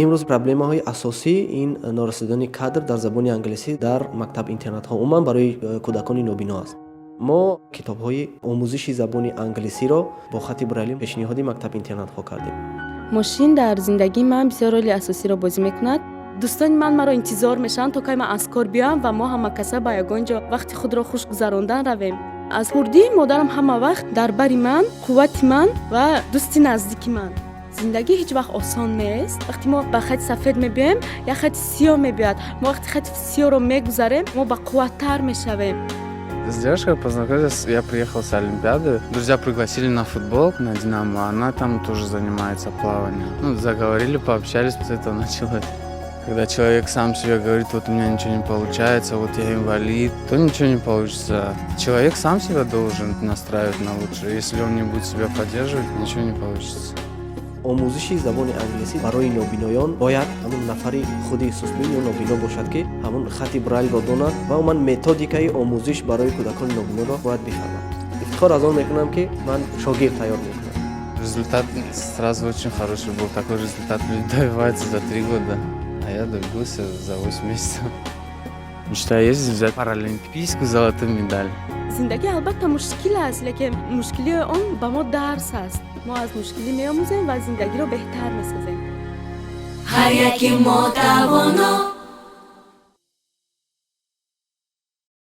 Имрӯз проблемаҳои асосӣ ин норасидани кадр дар забони англисӣ дар мактаб интернатҳо, умуман барои кӯдакони нобино аст. Мо китобҳои омӯзиши забони англисиро бо хати брайлӣ пешниҳоди мактаб интернатҳо кардем. Мошин дар зиндагии ман бисёр роли асосиро бозӣ мекунад. Дӯстони ман маро интизор мешаванд, то кай ман аз кор биёям ва мо ҳамакаса ба ягон ҷо вақти худро хуш гузарондан равем. Аз хурдӣ модарам ҳама вақт дар бари ман, қуввати ман ва дӯсти наздики ман. Зиндагӣ ҳеҷ вақт осон нест. Вақте мо ба хати сафед мебиёем, як хати сиёҳ мебиёяд. Мо вақти хати сиёҳро мегузарем, мо ба қувваттар мешавем. С девушкой познакомился, я приехал с Олимпиады. Друзья пригласили на футбол, на «Динамо». Она там тоже занимается плаванием. Ну, заговорили, пообщались, с этого началось. Когда человек сам себе говорит: «Вот у меня ничего не получается, вот я инвалид», то ничего не получится. Человек сам себя должен настраивать на лучшее. Если он не будет себя поддерживать, ничего не получится. Омӯзиши забони англисӣ барои нобиноён бояд ҳамун нафари худи сустбин ё нобино бошад, ки ҳамун хати брайлро донад ва умуман методикаи омӯзиш барои кӯдакони нобиноро бояд бифаҳмад. Ифтихор аз он мекунам, ки ман шогирд тайёр мекунам. Результат сразу очень хороший был. Такой результат люди добиваются за 3 года. А я добился за 8 месяцев. Мечта есть взять паралимпийскую золотую медаль. Зиндагӣ албатта мушкил аст, лекин мушкилии он ба мо дарс аст. Мо аз мушкилӣ меомӯзем ва зиндагиро беҳтар месозем. Ҳар яки мо тавоно.